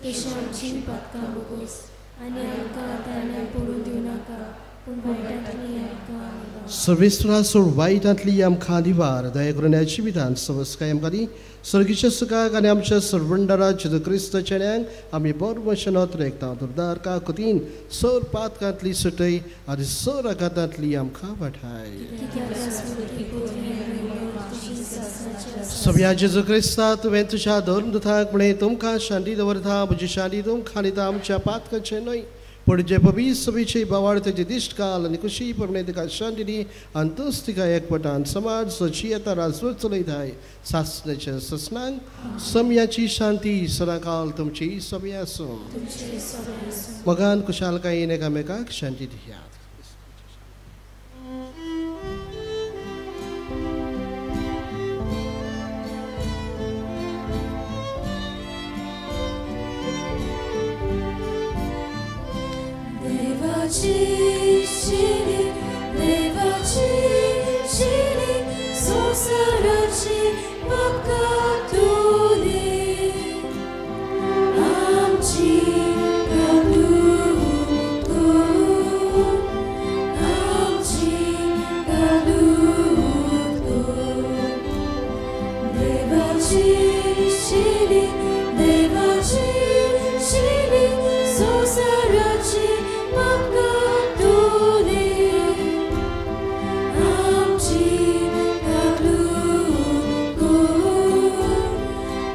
तशी आमची पातकां बोगोस आनी आमकां ताळ्यान पडून दिवं नाका पूण वायटांतली आमकां. सर्वेस्परा सोड वायटांतली आमकां दिवार दया करून ह्या जिवितांत सवस्काय आमकां दी. स्वर्गीच्या सुखाक आनी आमच्या सर्वंडरा जेजू क्रिस्त चेड्यांक आमी बरोबर रेखता. दुर्दार काकुतीन सर पातकांतली सुटय आनी सर आघातांतली आमकां वाठाय. सगळ्या जेजू क्रिस्ता तुवें तुज्या धर्मदुतांक म्हळें तुमकां शांती दवरता, म्हजी शांती तुमकां दिता, आमच्या पातकांचें न्हय पूण जे पवित्र सभेचे बावाळ तेजी दिश्ट काल आनी कुशी प्रमाणे तिका शांती दी आनी तूंच तिका एकवटान समाज सची येता राजवट चलयताय सासनाच्या ससनांक समयाची शांती सदांकाल तुमची समय आसूं. मगान कुशालकायेन एकामेकाक शांती दियात. देवाची शिरी संवसाराची पापकातुली आमची कालूत कर, आमची कालूत कर. देवाची शिरी, देवाची शिरी संवसाराची पापकातुली आमची कालूत कर,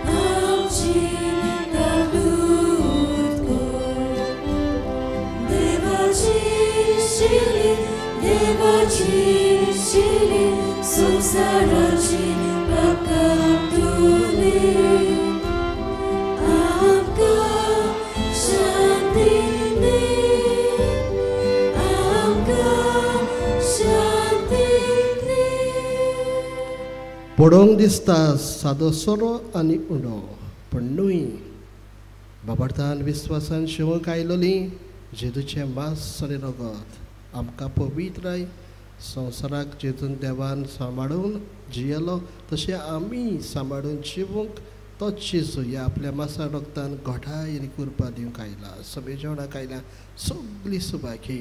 आमची कालूत कर. देवाची शिरी, देवाची शिरी संवसाराची पापकातुली आमकां शांती दी, आमकां शांती दी. पडोवंक दिसता सादो सोरो आनी उंडो, पूण न्हय बाबार्थान विस्वासान शिवंक आयलोली जेजूचें मांस आनी रगत आमकां पवित्राय संवसाराक जेजून देवान सांबाळून जियेलो तशें आमी सांबाळून जिवूंक तोच जेजू ह्या आपल्या मासा रगतान घोटाय आनी कुरपा दिवंक आयला. सगळे जेवणाक आयल्या सगळी सुबाकी.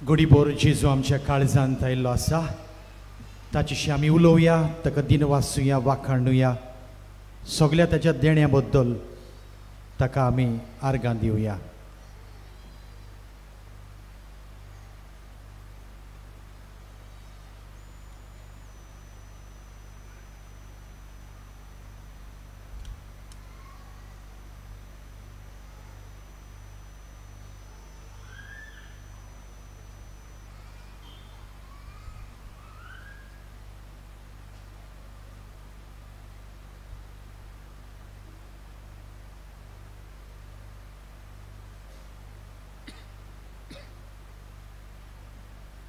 गोडीभर जेजू आमच्या काळजांत आयिल्लो आसा, ताचेशी आमी उलोवया, ताका दिनवासुया, वाखाणुया, सगल्या ताच्या देण्या बद्दल ताका आमी आर्गां दिवया.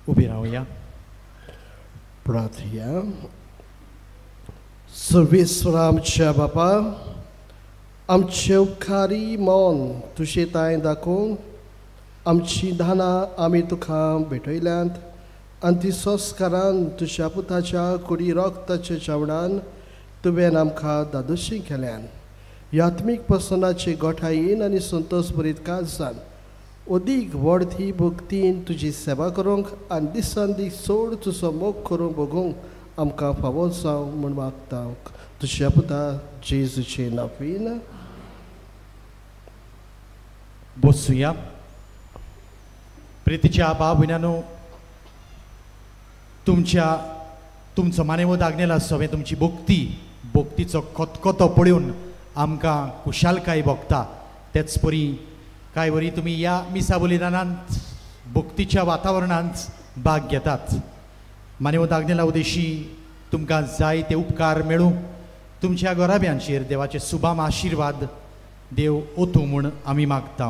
उबी रावया. प्रार्थया. सर्वेस्वरा आमच्या बापा, आमचे उपकारी मन तुजे तांय दाखोवन आमची दानां आमी तुका भेटयल्यांत आनी ती संस्कारान तुज्या पुताच्या कुडी रक्ताच्या जेवणान तुवें आमकां दादोशी केल्यान. यात्मीक पसनाचे गोठायेन आनी संतोश भरीत काळजान अदीक व्हड ही भक्तीन तुजी सेवा करूंक आनी दिसान दीस चड तुजो मोग करूंक भोगूंक आमकां फावो जावं म्हूण मागता तुज्या पुता जेजूचे नांवान. बसुया. प्रितीच्या भाव भयणांनो, तुमचो मानेवत आग्नेला सवें तुमची भक्ती भक्तीचो खतखतो पळोवन आमकां खुशालकाय भोगता. तेच परी कांय वरी तुमी ह्या मिसा बलिदानांत भक्तीच्या वातावरणांत भाग घेतात. मानेवत आग्नेला उदेशी तुमकां जाय ते उपकार मेळूं. तुमच्या घराब्यांचेर देवाचे सुभाम आशिर्वाद देव ओतूं म्हूण आमी मागता.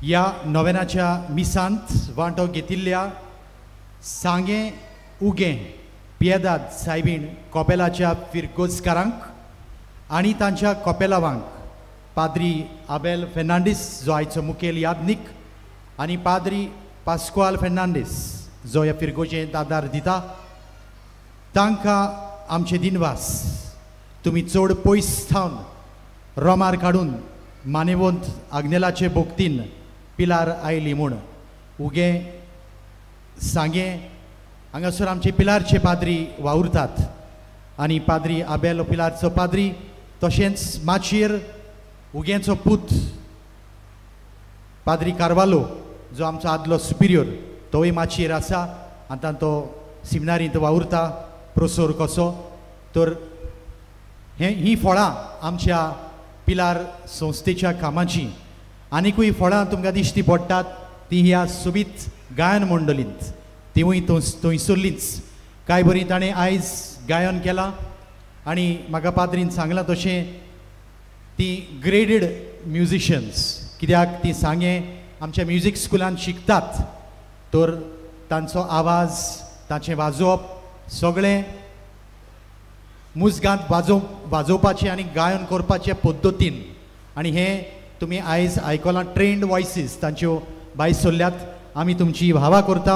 ह्या नोवेनाच्या मिसांत वांटो घेतिल्ल्या सांगें उगें पियेदाद सायबीण कोपेलाच्या फिरगोजकारांक आनी तांच्या कोपेलावांक पाद्री आबेल फेर्नांडीस जो आयचो मुखेल यादनीक आनी पाद्री पास्कुआल फेर्नांडीस जो ह्या फिरगोजेंत आदार दिता तांकां आमचे दिनवास. तुमी चड पयस थावन रोमार काडून मानेवंत आग्नेलाचे भोक्तीन पिलार आयली म्हूण उगें सांगें हांगासर आमचे पिलारचे पाद्री वावुरतात आनी पाद्री आबेल पिलारचो पाद्री तशेंच माचयेर उग्यांचो पूत पाद्री कार्वालो जो आमचो आदलो सुपिरियर तोवूय माचयेर आसा. आतां तो सिमिनारींत वावुरता प्रोसोर कसो. तर हीं फळां आमच्या पिलार संस्थेच्या कामाचीं. आनिकूय फळां तुमकां दिश्टी पडटात ती ह्या सोबीत गायन मंडळींत तिवूय थंयसरलींच. कांय बरी ताणें आयज गायन केलां आनी म्हाका पाद्रीन सांगलां तशें ती ग्रेडीड म्युजिशन्स कित्याक ती सांगें आमच्या म्युजीक स्कुलान शिकतात तर तांचो आवाज तांचें वाजोवप सगळें मुजगांत वाजोवपाचें आनी गायन करपाचे पद्दतीन. आनी हें तुमी आयज आयकलां ट्रेंड वॉयसीस तांच्यो बाय सोल्ल्यात. आमी तुमची भावा करता.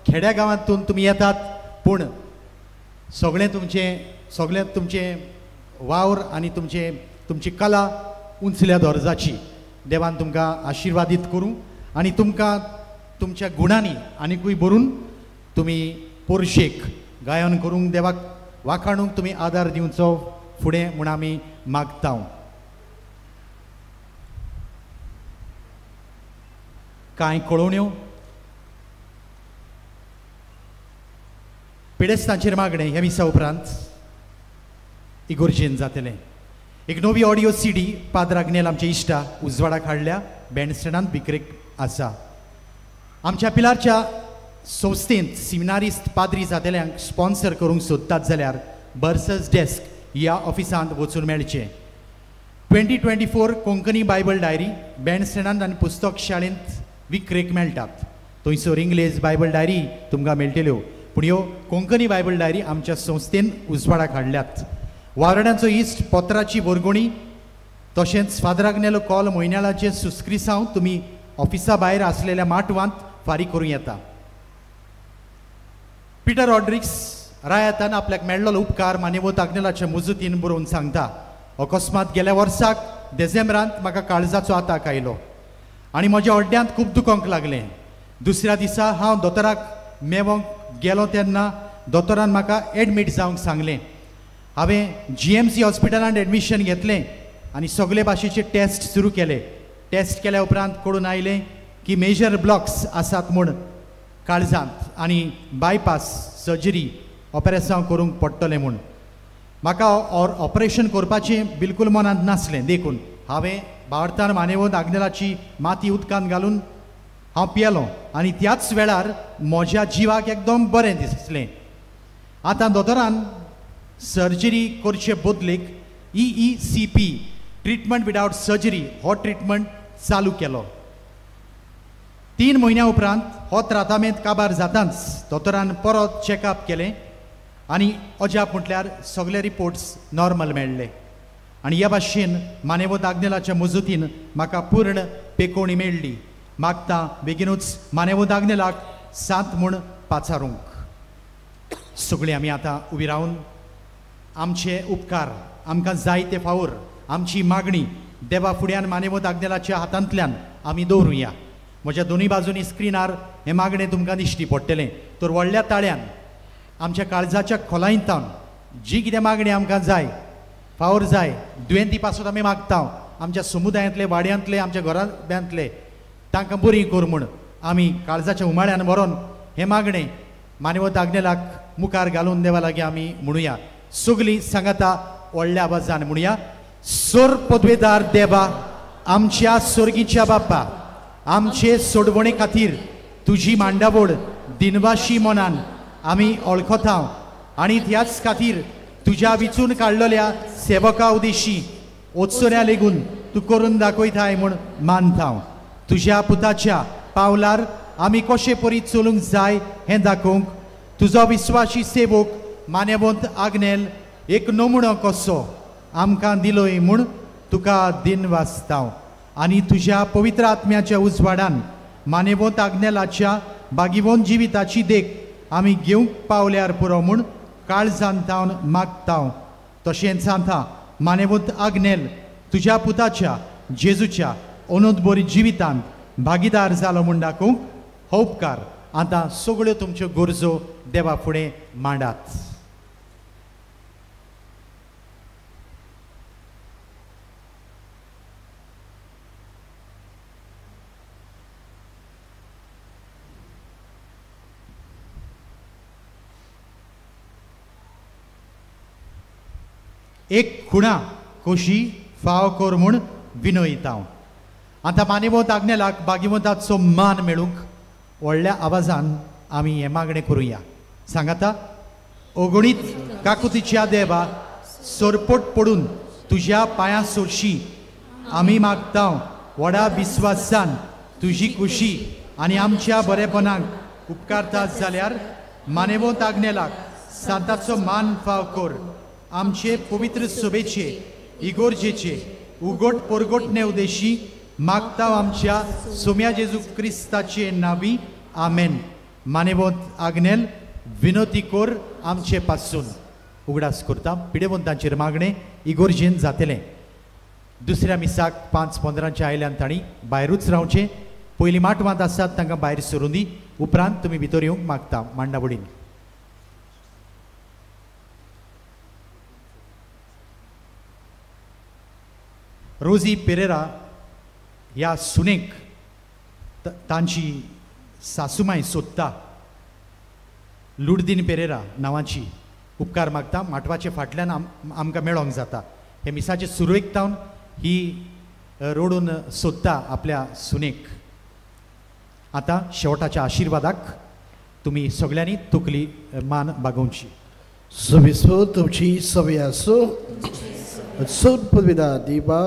खेड्या गांवांतून तुमी येतात पूण सगळें तुमचें वावर आनी तुमची कला उंचल्या दर्जाची. देवान तुमकां आशिर्वादीत करूं आनी तुमकां तुमच्या गुणांनी आनिकूय भरून तुमी पोरशेक गायन करूंक देवाक वाखाणूंक तुमी आदार दिवचो फुडें म्हूण आमी मागता. कांय कळोवण्यो पिडेस्तांचेर मागणें ह्या मिसा उपरांत इगोर्जेन जातलें. एक नवी ऑडियो सीडी पाद्र आग्नेल आमच्या इश्टा उजवाडाक हाडल्या बँडस्टँडांत विक्रेक आसा. आमच्या पिलारच्या संस्थेंत सिमिनारिस्त पाद्री जातल्यांक स्पॉन्सर करूंक सोदतात जाल्यार बर्सस डेस्क ह्या ऑफिसांत वचून मेळचें. 2024 कोंकणी बायबल डायरी बँडस्टँडांत आनी पुस्तक शाळेंत विक्रेक मेळटात. थंयसर इंग्लीश बायबल डायरी तुमकां मेळटल्यो पूण ह्यो कोंकणी बायबल डायरी आमच्या संस्थेन उजवाडाक हाडल्यात. वावराड्यांचो इश्ट पत्राची वर्गणी तशेंच फादर आग्नेलो कॉल म्हयन्याळाचें सुस्क्रिसांव तुमी ऑफिसा भायर आसलेल्या माटवांत फारीक करूं येता. पिटर रॉड्रिक्स रायातान आपल्याक मेळ्ळो उपकार मानेवत आग्नेलाच्या मुजतीन बरोवन सांगता. अकस्मात गेल्या वर्साक डिसेंबरांत म्हाका काळजाचो आताक आयलो आनी म्हज्या अड्ड्यांत खूब दुखोंक लागलें. दुसऱ्या दिसा हांव दोतोराक मेवोंक गेलो तेन्ना दोतोरान म्हाका एडमीट जावंक सांगलें. हांवें GMC हॉस्पिटलांत एडमिशन घेतलें आनी सगळे भाशेचे टेस्ट सुरू केले. टेस्ट केल्या उपरांत कळून आयलें की मेजर ब्लॉक्स आसात म्हूण काळजांत आनी बायपास सर्जरी ऑपरेसांव करूंक पडटलें म्हूण. म्हाका ऑपरेशन करपाचें बिलकूल मनांत नासलें देखून हांवें भारतान मानेवत आग्नेलाची माती उदकांत घालून हांव पियेलो आनी त्याच वेळार म्हज्या जिवाक एकदम बरें दिसलें. आतां दोतोरान सर्जरी करचे बदलेक EECP treatment without surgery हो ट्रिटमेंट चालू केलो. 3 म्हयन्या उपरांत हो त्रातामेंत काबार जातांच दोतोरान परत चॅकअप केलें आनी अजाप म्हटल्यार सगळे रिपोर्ट्स नॉर्मल मेळ्ळे. आनी ह्या भाशेन मानेवत आग्नेलाच्या मजतीन म्हाका पूर्ण पेकोवणी मेळ्ळी. मागता बेगीनूच मानेवत आग्नेलाक सांत म्हूण पाचारूंक. सगळीं आमी आतां उबी रावन आमचे उपकार, आमकां जाय ते फावोर, आमची मागणी देवा फुड्यान मानेवत आग्नेलाच्या हातांतल्यान आमी दवरुया. म्हज्या दोनूय बाजूनी स्क्रिनार हें मागणें तुमकां दिश्टी पडटलें. तर व्हडल्या ताळ्यान आमच्या काळजाच्या खोलायेंत जी कितें मागणी आमकां जाय, फावोर जाय, दुयेंती पासून आमी मागता, आमच्या समुदायांतले, वाड्यांतले, आमच्या घराब्यांतले तांकां बरी कर म्हूण आमी काळजाच्या उमाळ्यान व्हरोन हें मागणें मानेवत आग्नेलाक मुखार घालून देवा लागीं आमी म्हणुया. सगळीं सांगाता व्हडल्या आवाजान म्हणुया. सोर पदवेदार देवा, आमच्या सोर्गीच्या बापा, आमचे सोडवणे खातीर तुजी मांडावळ दिनवाशी मनान आमी वळखता आनी त्याच खातीर तुज्या विचून काडलेल्या सेवका उदेशी ओत्सऱ्या लेगून तूं करून दाखयताय म्हूण मानता. तुज्या पुताच्या पावलार आमी कशे परी चलूंक जाय हें दाखोवंक तुजो विस्वाशी सेवक मानेवंत आग्नेल एक नमुणो कसो आमकां दिलोय म्हूण तुका दिनवासता. आनी तुज्या पवित्र आत्म्याच्या उजवाडान मानेवंत आग्नेलाच्या बागिवंत जिविताची देख आमी घेवंक पावल्यार पुरो म्हूण काळजान तावन मागता. तशेंच आतां मानेवंत आग्नेल तुज्या पुताच्या जेजूच्या अनंत बरी जिवितांत भागीदार जालो म्हूण दाखोवंक हो उपकार आतां सगळ्यो तुमच्यो गरजो देवा फुडें मांडात. एक खुणा कोशी फाव कर म्हूण विनयता. आतां मानेवंत आग्नेलाक बागिवंताचो मान मेळूंक व्हडल्या आवाजान आमी हें मागणें करुया. सांगाता, अगणीत काकुतीच्या देवा, सरपट पडून तुज्या पांयां सोरशी आमी मागता व्हडा विस्वासान तुजी खुशी आनी आमच्या बरेपणाक उपकारता जाल्यार मानेवंत आग्नेलाक सांताचो मान फाव कर. आमचे पवित्र सभेचे इगोर्जेचे उगोट परगोटणे उदेशी मागता आमच्या सोम्या जेजू क्रिस्ताचे नावी, आमेन. मानेवंत आग्नेल विनोती कोर आमचे पासून. उगडास करता पिडेवंतांचेर मागणें इगोर्जेन जातलें. दुसऱ्या मिसाक 5:15 आयल्यान तांणी भायरूच रावचें. पयलीं माटवांत आसात तांकां भायर सरून दी, उपरांत तुमी भितर येवंक मागता मांडावडीन. रोजी पेरेरा ह्या सुनेक तांची सासूमाय सोदता, लुडदीन पेरेरा नांवाची. उपकार मागता माटवाचे फाटल्यान आमकां मेळोंक जाता. हे मिसाचे सुरवेक तावन ही रोडून सोदता आपल्या सुनेक. आतां शेवटाच्या आशिर्वादाक तुमी सगळ्यांनी तकली मान बागोवची. सविस्व तुमची सवय आसूं. सोद पदविदा दिवा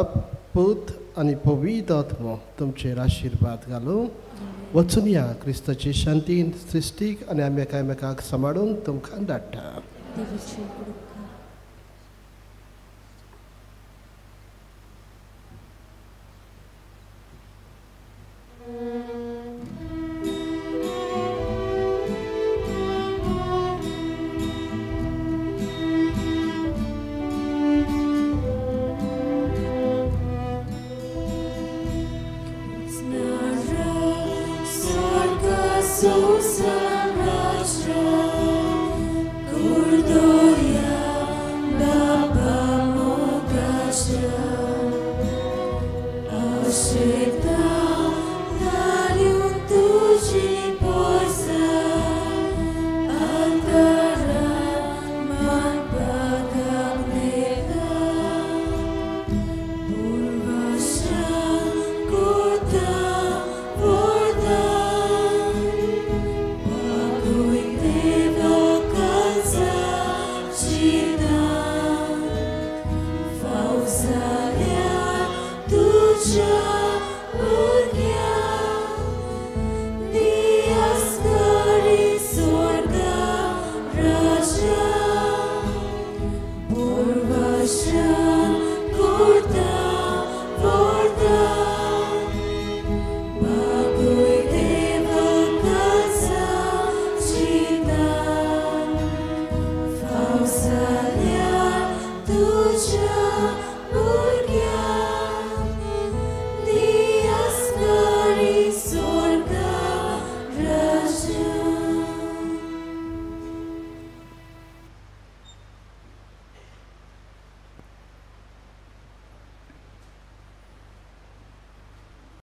पूत आनी पवित्र आत्मो तुमचेर आशिर्वाद घालूं. वचून या क्रिस्ताची शांतीन सृश्टीक आनी आमी एकामेकाक सांबाळूंक तुमकां धाडटा. With